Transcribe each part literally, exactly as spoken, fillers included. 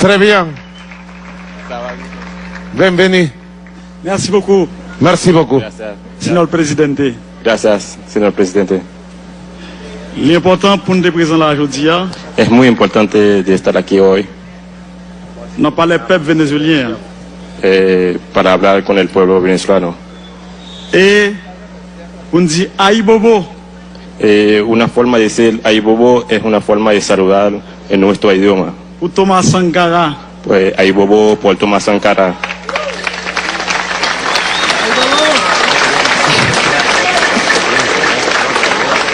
Très bien. Bienvenue. Merci beaucoup. Merci beaucoup. Gracias. Señor Presidente. Gracias, señor presidente. Li enpòtan pou n te prezan la jodi a. Es muy importante de estar aquí hoy. Nan palè pèp venezuelyen an. Eh, para hablar con el pueblo venezolano. E pou n di ayibobo. Eh, una forma de decir ayibobo es una forma de saludar en nuestro idioma. Pou Thomas Sankara. Pues, ayibobo por Thomas Sankara.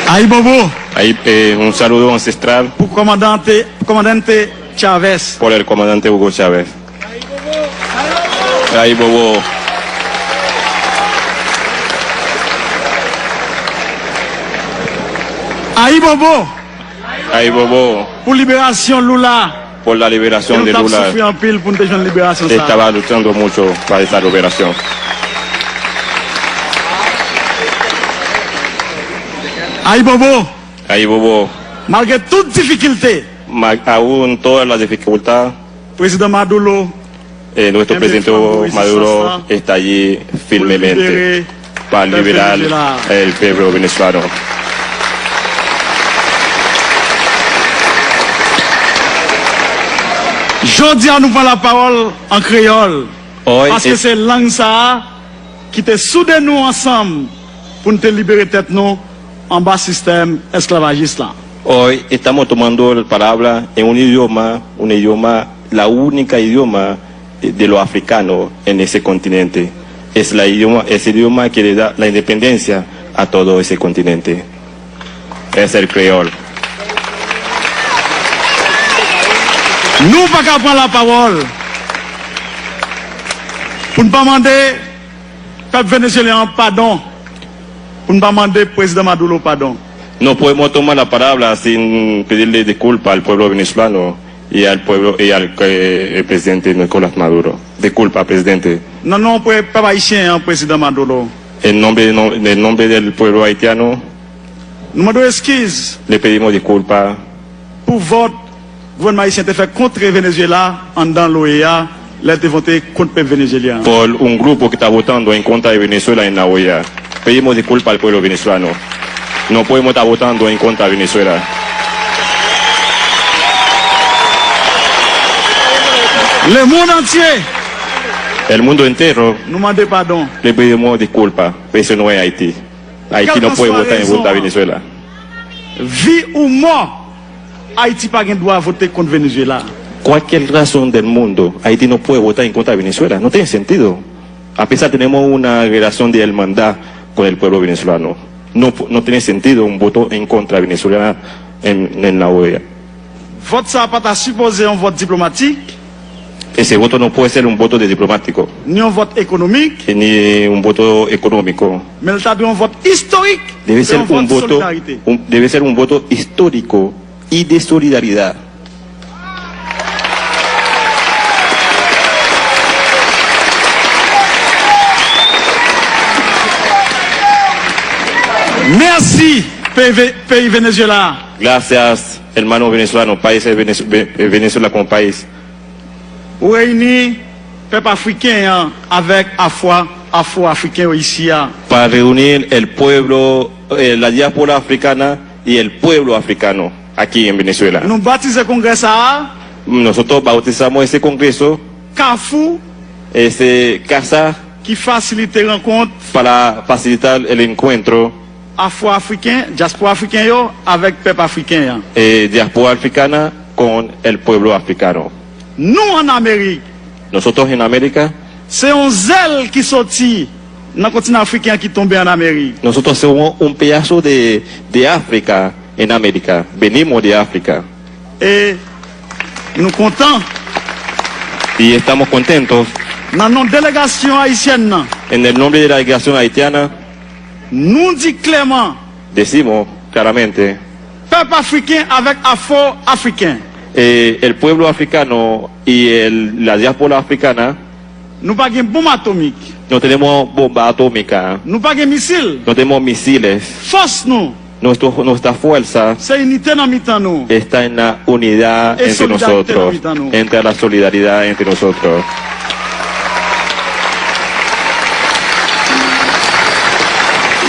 Ayibobo. Ayi-, eh, un saludo ancestral. Pou komandante, pou komandante Chavez. Por el comandante Hugo Chávez. Ayibobo. Ayibobo. Ayibobo. Pou liberasyon Lula. Por la liberación de Lula. E nou t ap soufri anpil pou n te jwenn liberasyon sa. Estaba luchando mucho para esa liberación. Ayibobo. Ayibobo. Malgre tout difikilte. Ma-, aún toda la dificultad. Prezidan Maduro. Eh, nuestro presidente Maduro está allí firmemente para liberar el pueblo venezolano. Jodi a nou pran lapawòl an kreyòl, paske se lang sa a ki te soude nou ansanm pou n te libere tèt nou anba sistèm esklavajis la. Hoy estamos tomando la palabra en un idioma, un idioma, la única idioma de los africanos en ese continente. Es la idioma, es el idioma que le da la independencia a todo ese continente. Es el creol. Nou pa ka pran lapawòl pou n pa mande pèp venezuelyen an padon, pou n pa mande prezidan Maduro padon. No podemos tomar la palabra sin pedirle disculpa al pueblo venezolano y al pueblo y al eh, presidente Nicolás Maduro. Disculpa, presidente. Nan non pèp ayisyen an, prezidan Maduro. En nombre, no, en nombre del pueblo haitiano. Nou mande w eskiz. Le pedimos disculpa. Pou vòt gouvènman ayisyen te fè kont Venezuela anndan l'OEA, lè l te vote kont pèp venezuelyen an. Por un grupo que está votando en contra de Venezuela en la OEA. Pedimos disculpa al pueblo venezolano. No podemos estar votando en contra de Venezuela. Le monde entier. El mundo entero. Nou mande padon. Le pedimos disculpa. Eso no es Haití. Haití no puede votar en contra de Venezuela. Vi ou mò, Ayiti pa gen dwa vote kont Venezuela. Cualquier razón del mundo, Haití no puede votar en contra de Venezuela. No tiene sentido. A pesar tenemos una relación de hermandad con el pueblo venezolano. No, no tiene sentido un voto en contra de Venezuela en, en la OEA. Vòt sa a pa ta sipoze yon vòt diplomatik. Ese voto no puede ser un voto de diplomático. Ni yon vòt ekonomik. Ni un voto económico. Men l ta dwe yon vòt istorik. Debe ser un voto, un, debe ser un voto histórico y de solidaridad. Mèsi, peyi Ve-, peyi Venezuela. Gracias, hermano venezolano, país de Venez-, Ve-, Venezuela como país. Ou reyini pèp afriken an avèk afwa, afro-afriken yo isi a. Para reunir el pueblo, eh, la diáspora africana y el pueblo africano aquí en Venezuela. Nou batize kongrè sa a. Nosotros bautizamos ese congreso. Kafou. Ese casa. Ki fasilite rankont. Para facilitar el encuentro. Afro-afriken, dyaspora afriken yo avèk pèp afriken an. Eh, diáspora africana con el pueblo africano. Nou ann Amerik. Nosotros en América. Se yon zèl ki soti nan kontinan afriken an ki tonbe ann Amerik. Nosotros somos un pedazo de, de África en América. Venimos de África. E nou kontan. Y estamos contentos. Nan non delegasyon ayisyèn nan. En el nombre de la delegación haitiana. Nou di klèman. Decimos claramente. Pèp afriken avèk afro-afriken. Eh, el pueblo africano y el, la diáspora africana. Nou pa gen bonm atomik. No tenemos bomba atómica. Nou pa gen misil. No tenemos misiles. Fòs nou. Nuestro, nuestra fuerza se inite nan mitan nou. Está en la unidad entre nosotros, entre la solidaridad entre nosotros.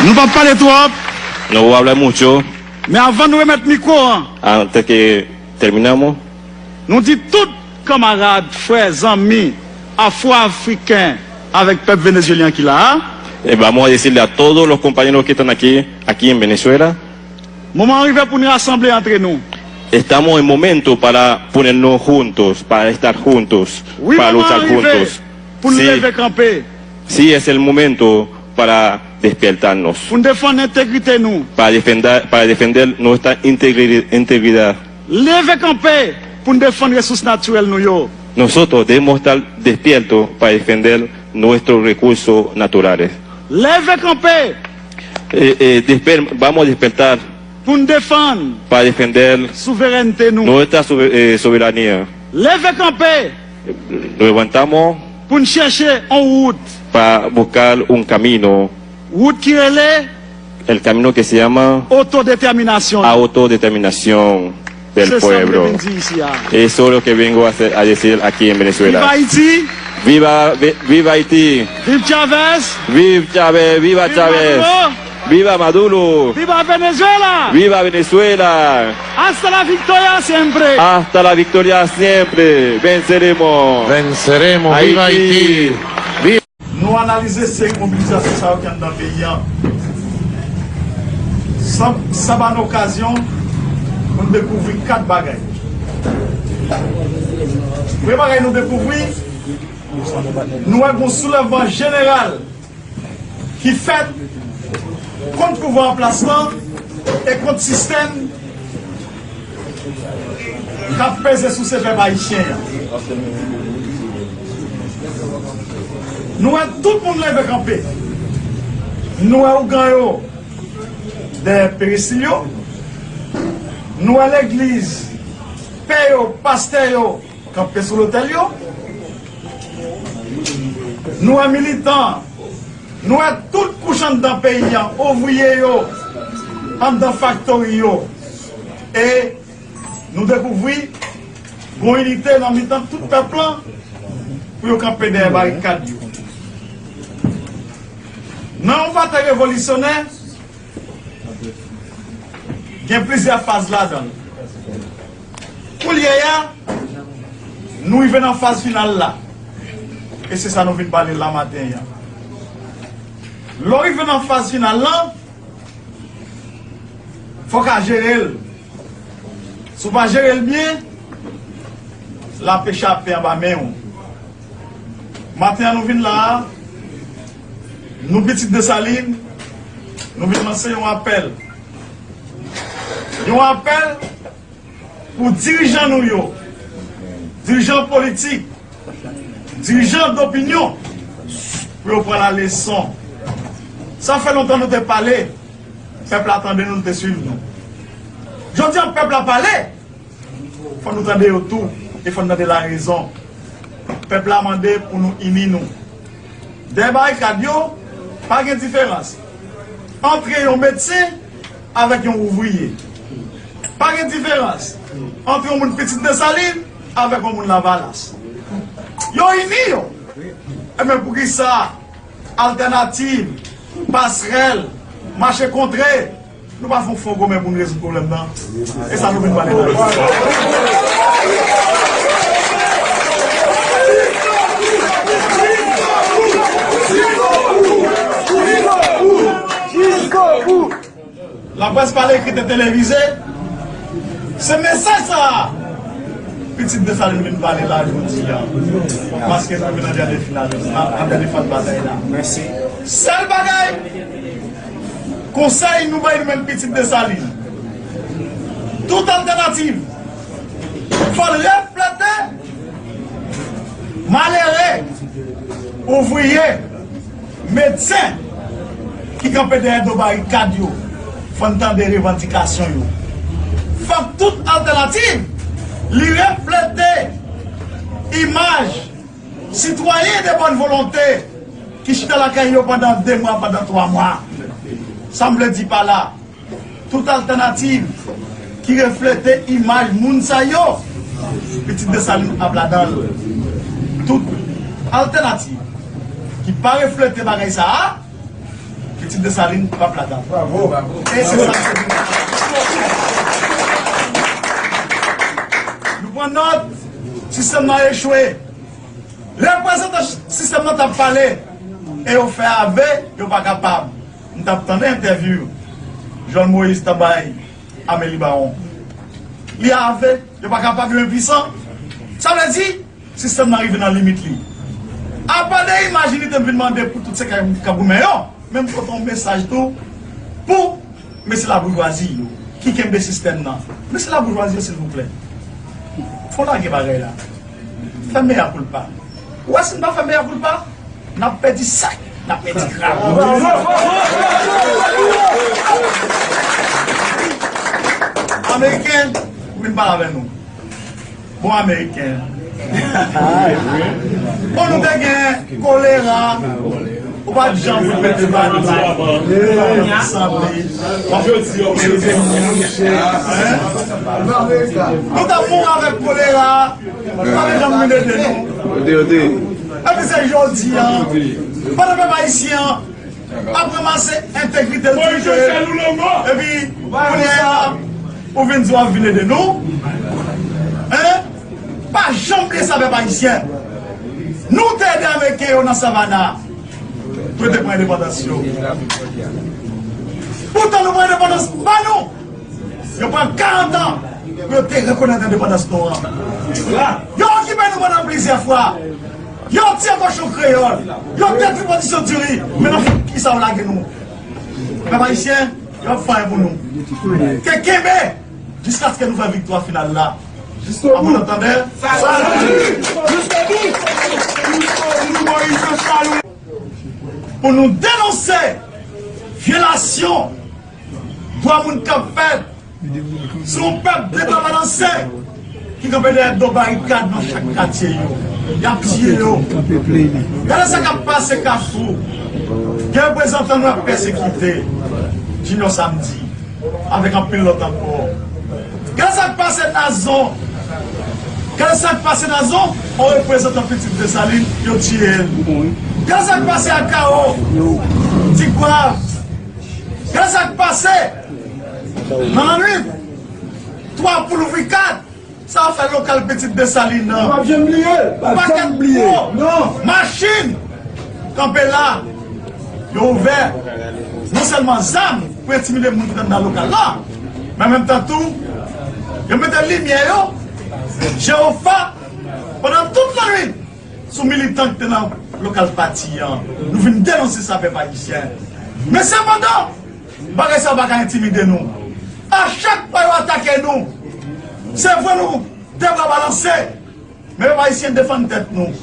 Nou p ap pale twòp. No voy a hablar mucho. Men avan nou remèt mikwo an, antes que terminamos, nou di tout kanmarad, frè, zanmi afwo-afriken avèk pèp venezuelyen ki la a, eh, vamos a decirle a todos los compañeros que están aquí, aquí en Venezuela, moman an rive pou n rasanble antre nou. Estamos en momento para ponernos juntos, para estar juntos, para luchar juntos. Wi, moman an rive pou n leve kanpe. Sí, es el momento para despertarnos. Pou n defann entegrite nou. Para defender, para defender nuestra integri-, integridad. Leve kanpe pou n defann resous natirèl nou yo. Nosotros debemos estar despiertos para defender nuestros recursos naturales. Leve kanpe. Eh, eh, desper-, vamos a despertar. Pou n defann. Para defender. Souverènte nou. Nuestra sobe-, eh, soberanía. Leve kanpe. Nos levantamos. Pou n chèche yon wout. Para buscar un camino. Wout ki rele. El camino que se llama. Otodetèminasyon. Autodeterminación del pueblo. Se sa m te vin di isi a. Eso es lo que vengo a hacer, a decir aquí en Venezuela. Viva Haiti. Viva Ve-, viva Haiti. Viv Chavez. Viv Chavez, viva Chavez. Viva Maduro. Viva Maduro. Viva Venezuela. Viva Venezuela. Hasta la victoria siempre. Hasta la victoria siempre. Venceremos. Venceremos. Viva Haiti. Haiti. Viva. Nou analize seri mobilizasyon sa yo ki anndan peyi a. Sa, sa ba n okazyon pou n dekouvri kat bagay. Premye bagay nou dekouvri, nou wè gon soulèvman jeneral ki fèt kont pouvwa an plas lan e kont sistèm k ap peze sou se pèp ayisyen an. Nou wè tout moun leve kanpe. Nou wè ougan yo dèyè peresil yo. Nou wè legliz, pè yo, pastè yo kanpe sou lotèl yo. Nou wè militan, nou wè tout kouch anndan peyi an, ouvriye yo, anndan faktori yo. E nou dekouvri gon inite nan mitan tout pèp lan pou yo kanpe dèyè barikad yo. Nan yon batay revolisyonè, gen plizyè faz ladan l. Koulye a, nou rive nan faz final la. E se sa nou vin pale la maten an. Lè w rive nan faz final lan, fòk a jere l. Si w pa jere l byen, l ap echape anba men w. Maten an nou vin la a, nou pitit Desalin, nou vin lanse yon apèl. Yon apèl pou dirijan nou yo, dirijan politik, dirijan dopinyon, pou yo pran la leson. Sa fè lontan nou te pale, pèp la tande nou, l te swiv nou. Jodi a, pèp la pale, fò nou tande yo tou, e fò n tande larezon. Pèp la mande pou nou ini nou. Dèyè barikad yo, pa gen diferans antre yon medsen avèk yon ouvriye. Pa gen diferans antre yon moun pitit Desalin avèk yon moun Lavalas. Yo ini yo. Ebyen, poukisa Altènativ, Pasrèl, Mache Kontre, nou pa fè yon fon komen pou n rezoud pwoblèm nan? E sa nou vin pale la. Laprès pale, ekri, televize. Se mesaj sa a pitit Desalin vin pale la jodi a. Paske nou vin nan dènye final, nan, nan dènye faz batay la. Sèl bagay, konsèy nou bay nou menm pitit Desalin, tout altènativ, fò l reflete malere, ouvriye, medsen ki kanpe dèyè do barikad yo, fò n tande revandikasyon yo. Fòk tout altènativ li reflete imaj sitwayen de bòn volonte ki chita lakay yo pandan de mwa, pandan twa mwa. Sa m vle di pa la, Tout altènativ ki reflete imaj moun sa yo, Pitit Desalin ap ladan l. Tout altènativ ki pa reflete bagay sa a, Pitit Desalin p ap ladan l. E se sa k te vin. Nou pran nòt, sistèm nan echwe. Reprezantan sistèm nan t ap pale e yo fè ave, yo pa kapab. M t ap tande entèvyou Johnny Moïse t ap bay Amélie Baron. Li ave, yo pa kapab, yo enpwisan. Sa vle di, sistèm nan rive nan limit li. Apa de imaj li te vin mande pou tout se k ap goumen yo, men m pote yon mesaj tou pou mesye laboujwazi yo ki kenbe sistèm nan. Mesye laboujwazi yo, silvouplè, fò lage bagay la. Fè mea culpa. Ou wè si n pa fè mea culpa, n ap pèdi sèk, n ap pèdi grav. Ameriken, vin pale avè nou. Bon, Ameriken. Bon, nou te gen kolera. Ou pa t janm pou mete bal nan sanble. Jodi a, ou mete moun mouche. Hein? Nou t ap mouri avèk kolera. Ou pa t janm vin ede nou. Epi se jodi a, pandan pèp ayisyen an ap ranmase entegrite l, epi kounye a, ou vin di w ap vin ede nou. Hein? Pa janm bliye sa, pèp ayisyen. Nou te ede Ameriken yo nan Savannah pou yo te pran endepandans yo. Poutan nou pran endepandans pa nou. Yo pran karant an pou yo te rekonèt endepandans nou an. Yo okipe nou pandan plizyè fwa. Yo tiye kochon kreyòl. Yo detwi pwodiksyon diri. Men nan fon, kisa yo lage nou? Pèp ayisyen, yo ap fè anyen pou nou. Te kenbe jiskaske nou fè viktwa final la. Amen, tande? Salut! Pou nou denonse vyolasyon dwa moun k ap fèt sou yon pèp depabalanse ki kanpe dèyè do barikad nan chak katye yo. Y ap tiye yo. Gade sa k ap pase Kafou. Gen reprezantan nou ap pèsekite. Junior Samedi. Avèk anpil lòt ankò. Gade sa k pase Nazon. Gade sa k pase Nazon, yon reprezantan Pitit Desalin, yo tiye l. Gade sa k pase Akao, Ti Gwav. Gade sa k pase nan lannwit. Twa pou louvri kat. Sa fè lokal Pitit Desalin nan. Pa janm bliye. Pakèt gwo machin kanpe la. Yo ouvè non sèlman zam pou entimide moun ki t anndan lokal la, men an menm tan tou, yo mete limyè yo, jewofa, pandan tout lannwit sou militan ki te nan lokal pati an. Nou vin denonse sa, pèp ayisyen. Men sepandan, bagay sa yo pa ka entimide nou. A chak fwa yo atake nou, se vre nou de bra balanse, men pèp ayisyen defann tèt nou.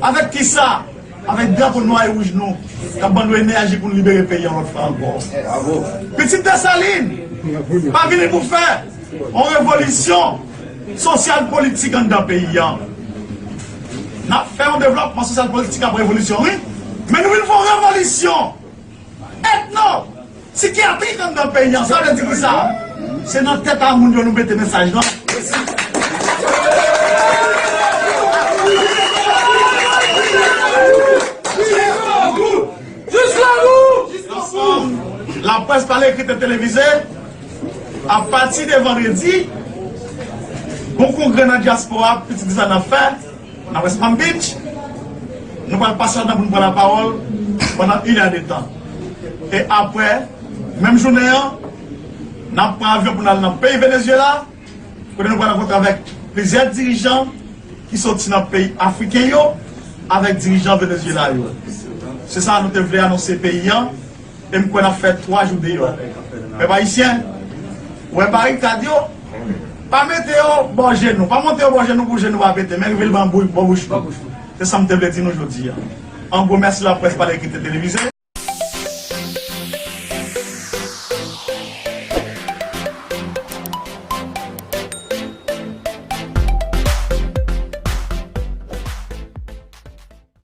Avèk kisa? Avèk drapo nwa e wouj nou, k ap ban nou enèji pou nou libere peyi an lòt fwa ankò. Pitit Desalin pa vini pou fè yon revolisyon sosyal politik anndan peyi an. N ap fè yon devlòpman sosyal politik ak revolisyon, wi. Men nou vin fè yon revolisyon etno sikyatrik anndan peyi an. Sa vle di kisa? Se nan tèt a moun yo nou mete mesaj lan. Laprès, pa ekri, televize, apati de vandredi, gon kongrè nan dyaspora Pitit Desalin ap fè nan West Palm Beach. Nou pral pase ladan pou nou pran lapawòl pandan inèdtan. E apre, menm jounen an, n ap pran avyon pou n al nan peyi Venezyela, kote nou pral rankontre avèk plizyè dirijan ki soti nan peyi afriken yo, avèk dirijan Venezyela yo. Se sa nou te vle anonse peyi an. E m kwè n ap fè twa jou deyò. Pèp ayisyen, ou wè barikad yo, pa mete yo bò je nou, pa monte yo bò je nou pou je nou pa pete, men rive l bò bou-, bò bouch nou. Se sa m te vle di nou jodi a. Yon gwo mèsi laprès, pa ekri, televize.